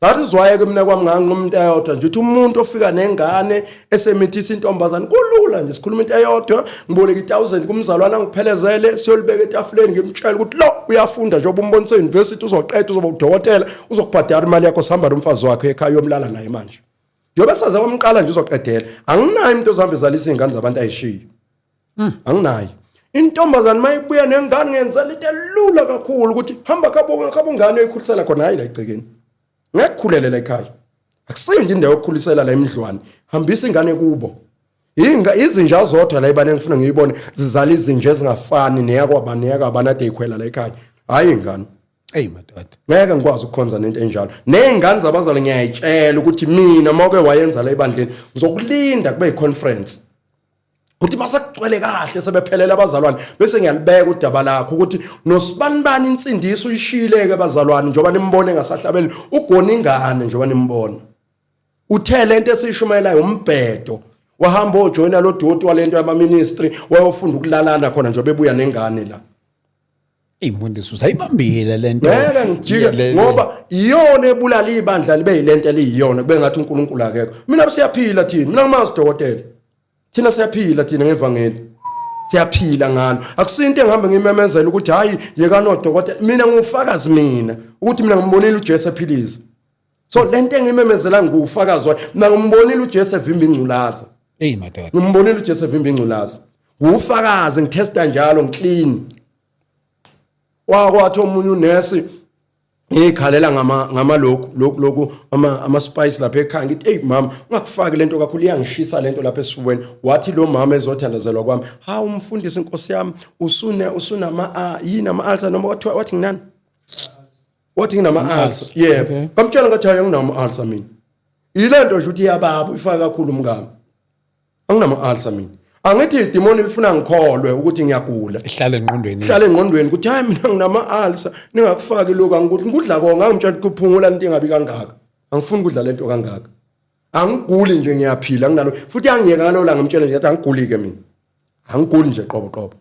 That is why ke mina kwami nganquma into eyodwa nje ukuthi umuntu ofika nengane esemithisa intombazane kulula nje sikhuluma into eyodwa, ngiboleka i1000 kumzalwana ngiphelezele siyolibeka etafuleni, ngimtshela ukuthi lo uyafunda njengoba umbonise university, uzoqeda, uzoba udokotela, uzokubhadala imali yakho, sihamba nomfazi wakhe ekhaya uyomlala naye manje. Njengoba saze kwamqala nje uzoqedela. Anginayo umuntu ozohamba ezalisa izingane zabantu ayishiye. Anginayo. Intombazane mayibuya nengane ngenzela into elula kakhulu ukuthi hamba khabo khabo ngane oyikhulisela khona, hayi la egcekeni. Ngeke kukhulele la ekhaya. Akusiyo nje indawo yokukhulisela la imidlwane. Hambisa ingane kubo. Inga izinja zodwa la ibane ngifuna ngiyibone zizala izinja ezingafani neyakwaba neyakwaba nade ikhwela la ekhaya. Hayi ingane. Ey madoda. Ngeke ngikwazi ukukhonza nento enjalo. Nezingane zabazali ngiyayitshela ukuthi mina mawuke wayenza la ebandleni ngizokulinda kube yiconference. Uthi masekugcwele kahle sebephelele abazalwane bese ngiyalibeka udaba lakho ukuthi nosibanibani insindiso uyishiyile-ke bazalwane, njengoba nimbone engasahlabeli, ugona ingane njengoba nimbona. Uthe lento esiyishumayelayo umbhedo, wahamba ojoyina lo doti walento yama-ministry, wayofunda ukulalana khona njengoba ebuya nengane la. Ey mfundisi, usayibambile lento. Ngeke ngijike ngoba iyona ebulala ibandla libe yilento eliyiyona, kube ngathi uNkulunkulu akekho. Mina siyaphila thina, mina ngimazi dokotela. Thina siyaphila thina ngevangeli. Siyaphila ngalo. Akusinto engihambe ngimemezela ukuthi hayi yekani odokotela. Mina ngufakazi mina ukuthi mina ngimbonile uJesu ephilisa. So lento engimemezela ngufakazi wayo. Mina ngimbonile uJesu evimba ingculaza. Ey madoda. Ngimbonile uJesu evimba ingculaza. Ngufakazi, ngitesta njalo, ngiclean. Wakwathi omunye unesi ngikhalela ngama ngamalokhu lokhu lokhu ama ama spice lapha ekhaya, ngithi, "Hey mama, ungakufaki lento kakhulu, iyangishisa lento lapha esifubeni." Wathi lo mama ezothandazelwa kwami, "Ha umfundisi, inkosi yami, usune usunama a yini ama ulcer noma wathi wathi nginani?" Wathi nginama ulcer. Yebo. Ngamtshela ngathi, "Hayi, nginama ulcer mina." Ilento nje ukuthi iyababa ifaka kakhulu umngami. Anginama ulcer mina. Angithi idimoni lifuna ngikholwe ukuthi ngiyagula. Ihlale engqondweni. Hlale engqondweni ukuthi hayi, mina nginama ulcer, ningakufaki lokhu, angikuthi ngikudla konke, angimtshela ukuthi kuphungula into engabi kangaka. Angifuni ukudla lento kangaka. Angiguli nje, ngiyaphila, nginalo futhi angiyeka ngalola, ngimtshela nje ngathi angiguli ke mina. Angiguli nje qobo qobo.